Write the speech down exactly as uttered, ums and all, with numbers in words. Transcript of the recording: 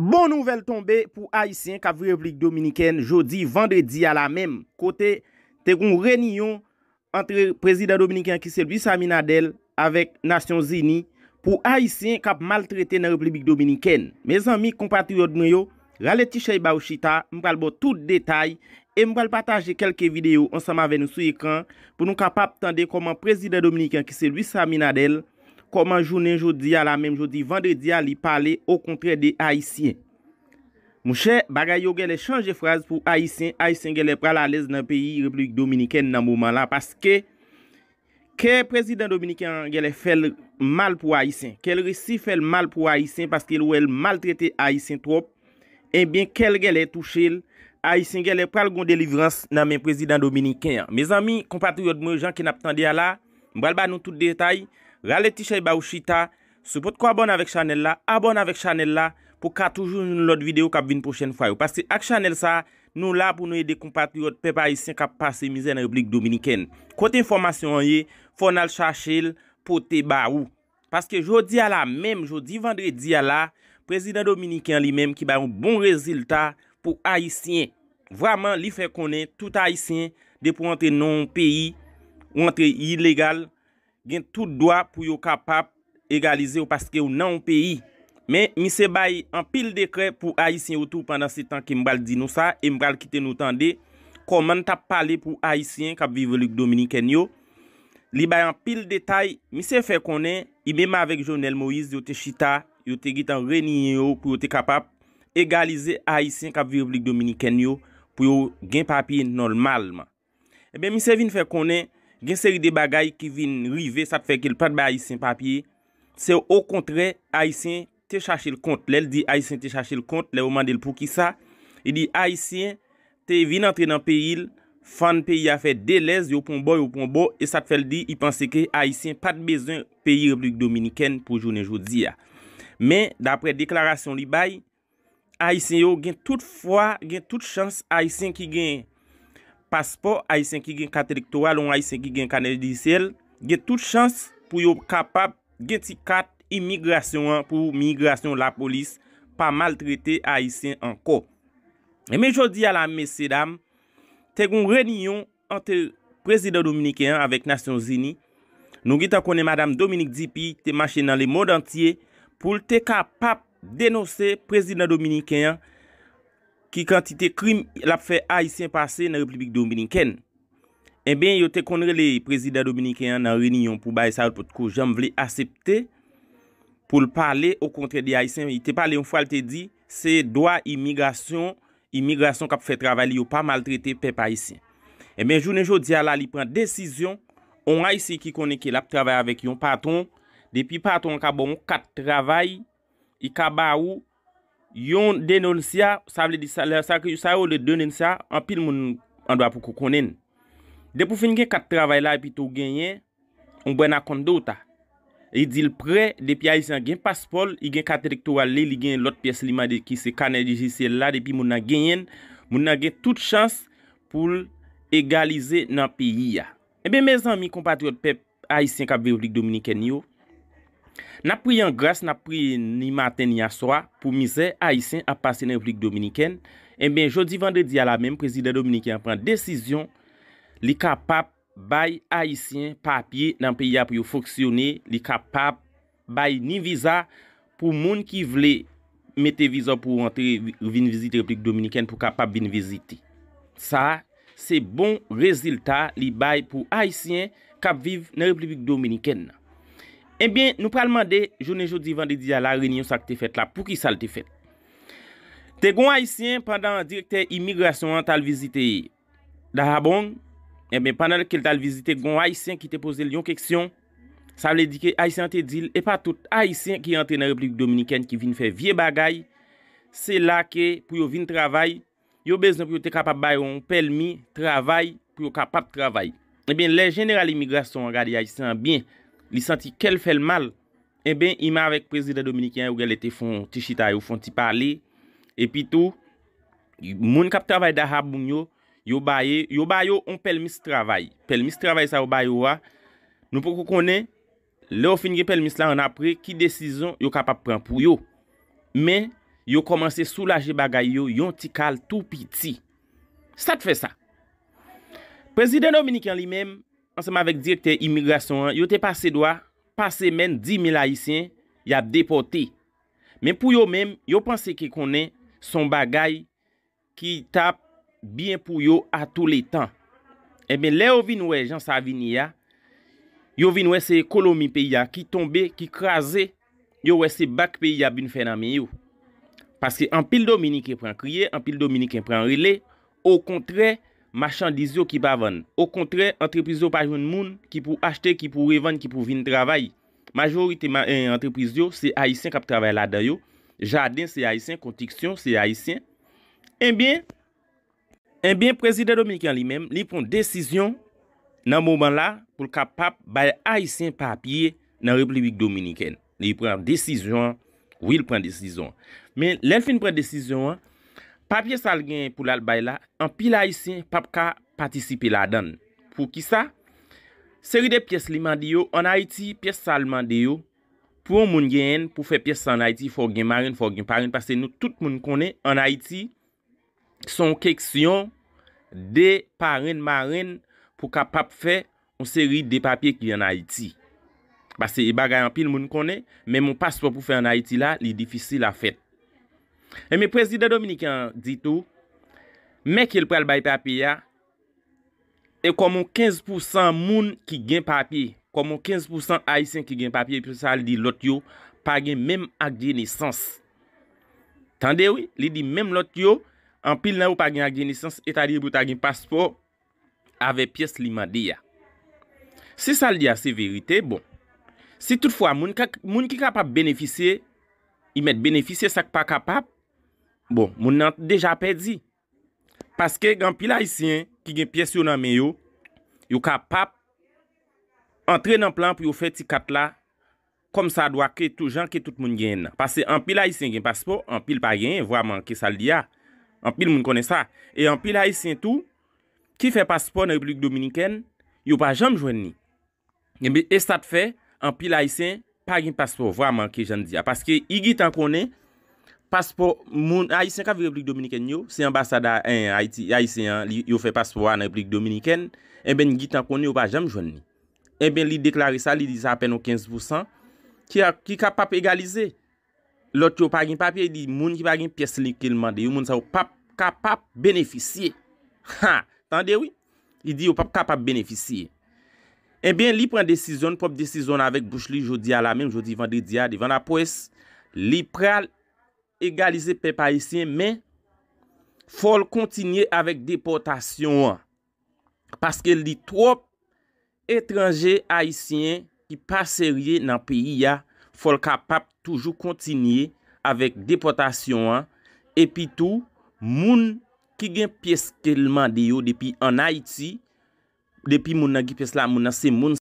Bon nouvèl tonbe pou Ayisyen k ap viv Repiblik Dominikèn jodi vandredi a la menm, kote te gen yon reyinyon ant prezidan dominiken an ki se Luis Abinader avèk Nasyonzini pou Ayisyen k ap maltrete nan Repiblik Dominikèn. Mezanmi, konpatriyòt mwen yo, rale ti chèy ba w chita, m pral ba w tout detay e m pral pataje kèlke videyo ansanm avè nou sou ekran pou nou kapab tande kòman prezidan dominiken an ki se Luis Abinader, kòman jounen jodi a la menm jodi vandredi a li pale okontrè de Ayisyen. Monchè, bagay yo genlè chanje fraz pou Ayisyen. Ayisyen genlè pral alèz nan peyi Repiblik Dominikèn nan moman la, paske kè prezidan dominiken an genlè fè l mal pou Ayisyen. Kè l resi fè l mal pou Ayisyen, paske l wè l maltrete Ayisyen twòp. Ebyen, kè l genlè touche l. Ayisyen genlè pral gon delivrans nan men prezidan dominiken an. Mezanmi, konpatriyòt mwen, jan ke n ap tande a la, m pral ba nou tout detay. Rale ti chèy ba w chita. Si w potko abòne avèk chanèl la, abòne avèk chanèl la pou w ka toujou jwenn lòt videyo k ap vin pwochèn fwa yo. Paske ak chanèl sa, nou la pou nou ede konpatriyòt pèp ayisyen k ap pase mizè nan Repiblik Dominikèn. Kote enfòmasyon an ye, fò n al chache l, pote ba ou. Paske jodi a la menm, jodi vandredi a la, prezidan dominiken an li menm ki bay yon bon rezilta pou Ayisyen. Vrèman, li fè konnen tout Ayisyen, depi w antre nan yon peyi, ou antre ilegal, gen tout dwa pou yo kapab egalize w paske w nan yon peyi. Men, misye bay anpil dekrè pou Ayisyen yo tou pandan se tan ke m pral di nou sa e m pral kite nou tande kòman n t ap pale pou Ayisyen k ap viv Repiblik Dominikèn yo. Li bay anpil detay. Misye fè konnen, li menm avèk Jovenel Moïse, yo te chita, yo te gentan reyini yo pou yo te kapab egalize Ayisyen k ap viv Repiblik Dominikèn yo, pou yo gen papye nòmalman. Ebyen, misye vin fè konnen, gen seri de bagay ki vin rive, sa k fè ke l pa t bay Ayisyen papye. Se okontrè, Ayisyen te chache l kont. Lè l di Ayisyen te chache l kont, lè yo mande l poukisa, li di Ayisyen te vin antre nan peyi l, fann peyi a fè de lèz, yo pran bò, yo pran bò, e sa t fè l di, li panse ke Ayisyen pa t bezwen peyi Repiblik Dominikèn pou jounen jodi a. Men, daprè deklarasyon li bay, Ayisyen yo gen tout fwa, gen tout chans, Ayisyen ki gen paspò, Ayisyen ki gen kat elektoral, yon Ayisyen ki gen kanè jidisyèl, gen tout chans pou yo kapab gen ti kat imigrasyon an, pou migrasyon, lapolis pa maltrete Ayisyen ankò. Ebyen, jodi a la, mesye dam, te gen yon reyinyon ant prezidan dominiken an avèk Nasyonzini. Nou gentan konnen Madanm Dominique Dupuy te mache nan lemond antye pou l te kapab denonse prezidan dominiken an ki kantite krim l ap fè Ayisyen pase nan Repiblik Dominikèn. Ebyen, yo te konn rele prezidan dominiken an nan reyinyon pou bagay sa yo potko janm vle aksepte pou l pale okontrè de Ayisyen. Li te pale yon fwa, l te di, se dwa imigrasyon, imigrasyon k ap fè travay li, yo pa maltrete pèp ayisyen. Ebyen, jounen jodi a la, li pran desizyon, yon Ayisyen ki konnen ke l ap travay avèk yon patwon, depi patwon an ka ba w yon kat travay, li ka ba ou yon denonsya, sa vle di sa, lè sa, sa yo rele denonsya, anpil moun an dwa poko konnen l. Depi w fin gen kat travay la, epi tou w genyen yon buena conducta. Li di l prè, depi Ayisyen an gen paspò l, li gen kat elektoral li, li gen lòt pyès li mande ki se kanè jidisyèl la, depi moun nan genyen l, moun nan gen tout chans pou l egalize nan peyi a. Ebyen, mezanmi, konpatriyòt pèp ayisyen k ap viv Repiblik Dominikèn yo, n ap priye an gras, n ap priye ni maten ni aswa pou mizè ayisyen ap pase nan Repiblik Dominikèn. Ebyen, jodi vandredi a la menm, prezidan dominiken an pran desizyon, li kapab bay Ayisyen papye nan peyi a pou yo fonksyone, li kapab bay ni viza pou moun ki vle mete viza w pou w antre, vi-, vin vizite Repiblik Dominikèn, pou w kapab vin vizite. Sa a, se bon rezilta li bay pou Ayisyen k ap viv nan Repiblik Dominikèn nan. Ebyen, nou pral mande, jounen jodi vandredi a la, reyinyon sa k te fèt la, poukisa l te fèt? Te gen yon Ayisyen, pandan direktè imigrasyon an t al vizite Dajabong, ebyen, pandan ke l t al vizite, gen yon Ayisyen ki te poze l yon keksyon. Sa vle di ke Ayisyen an te di l, e pa tout Ayisyen ki antre nan Repiblik Dominikèn ki vin fè vye bagay. Se la ke pou yo vin travay, yo bezwen pou yo te kapab ba yo yon pèmi travay pou yo kapab travay. Ebyen, lè jeneral imigrasyon an gade Ayisyen an byen, li santi kè l fè l mal. Ebyen, li menm avèk prezidan dominiken an, yo genlè te fè yon ti chita, yo fè yon ti pale. Epi tou, moun k ap travay Dajabong yo, yo ba ye, yo ba yo yon pèmis travay. Pèmis travay sa yo ba yo a, nou poko konnen, lè yo fin gen pèmis la, annapre, ki desizyon yo kapab pran pou yo. Men, yo kòmanse soulaje bagay yo yon ti kal tou piti. Sa t fè sa? Prezidan dominiken an li menm, ansanm avèk direktè imigrasyon an, yo te pase dwa pa semèn dis mil Ayisyen y ap depòte. Men pou yo menm, yo panse ke konnen se yon bagay ki t ap byen pou yo a tou le tan. Enben, lè yo vin wè jan sa vin ye a, yo vin wè se ekonomi peyi a ki tonbe, ki kraze, yo wè se bak peyi a vin fè nan men yo. Paske anpil Dominiken pran kriye, anpil Dominiken pran rele, okontrè, machandiz yo ki pa vann. Okontrè, antrepriz yo pa jwenn moun ki pou achte, ki pou revann, ki pou vin travay. Majorite ma- eh, antrepriz yo, se Ayisyen k ap travay ladan yo. Jaden, se Ayisyen, konstriksyon, se Ayisyen. Enben, enben, prezidan dominiken li menm, li pran desizyon nan moman la pou l kapab bay Ayisyen papye nan Repiblik Dominikèn. Li pran desizyon an, wi, l pran desizyon an. Men lè l fin pran desizyon an, papye sa l gen pou l al bay la, anpil Ayisyen p ap ka patisipe ladan l. Poukisa? Seri de pyès li mande yo, ann Ayiti, pyès sa l mande yo, pou yon moun genyen l, pou fè pyès sa ann Ayiti, fò w gen marenn, fò w gen parenn, paske nou tout moun konnen, ann Ayiti, se yon keksyon de parenn, marenn, pou kapab fè yon seri de papye ki ann Ayiti. Paske e bagay anpil moun konnen, menm yon paspò pou fè ann Ayiti la, li difisil a fèt. Enben, prezidan dominiken an di tou, men ke l pral bay papye a, e kòm yon kenz pousan moun ki gen papye, kòm yon kenz pousan Ayisyen ki gen papye, epi sa, l di lòt yo pa gen menm ak de nesans. Tande wi, li di menm lòt yo, anpil nan yo pa gen ak de nesans, etadi pou ta gen paspò avè pyès li mande a. Si sa l di a se verite, bon. Si toutfwa moun ka, moun ki kapab benefisye, li mèt benefisye, sa k pa kapab, bon, moun nan deja pèdi. Paske gen anpil Ayisyen ki gen pyès yo nan men yo, yo kapab antre nan plan pou yo fè ti kat la kòm sa dwa ke tou jan ke tout moun genyen nan. Paske anpil Ayisyen gen paspò, anpil pa genyen, vwaman ke sa l di a. Anpil moun konnen sa. E anpil Ayisyen tou ki fè paspò nan Repiblik Dominikèn, yo pa janm jwenn li. Enben, e sa t fè, anpil Ayisyen pa gen paspò vwaman ke jan n di a. Paske i gentan konnen, paspò moun Ayisyen k ap viv Repiblik Dominikèn yo, se anbasad a, en, Ayiti, Ayisyen an, li, yo fè paspò a nan Repiblik Dominikèn, enben, n gentan konnen yo pa janm jwenn li. Enben, li deklare sa, li di se apèn yon kenz pousan ki a, ki kapab egalize. Lòt yo pa gen papye, li di moun ki pa gen pyès li ke l mande yo, moun sa yo p ap kapab benefisye. Ha! Tande wi! Li di yo p ap kapab benefisye. Enben, li pran desizyon l, pwòp desizyon l avèk bouch li jodi a la menm, jodi vandredi a, devan laprès, li pral egalize pèp ayisyen, men fò l kontinye avèk depòtasyon an. Paske li twòp etranje ayisyen ki pa serye nan peyi a, fò l kapab toujou kontinye avèk depòtasyon an, epi tou, moun ki gen pyès ke l mande yo depi ann Ayiti, depi moun nan gen pyès la, moun nan se moun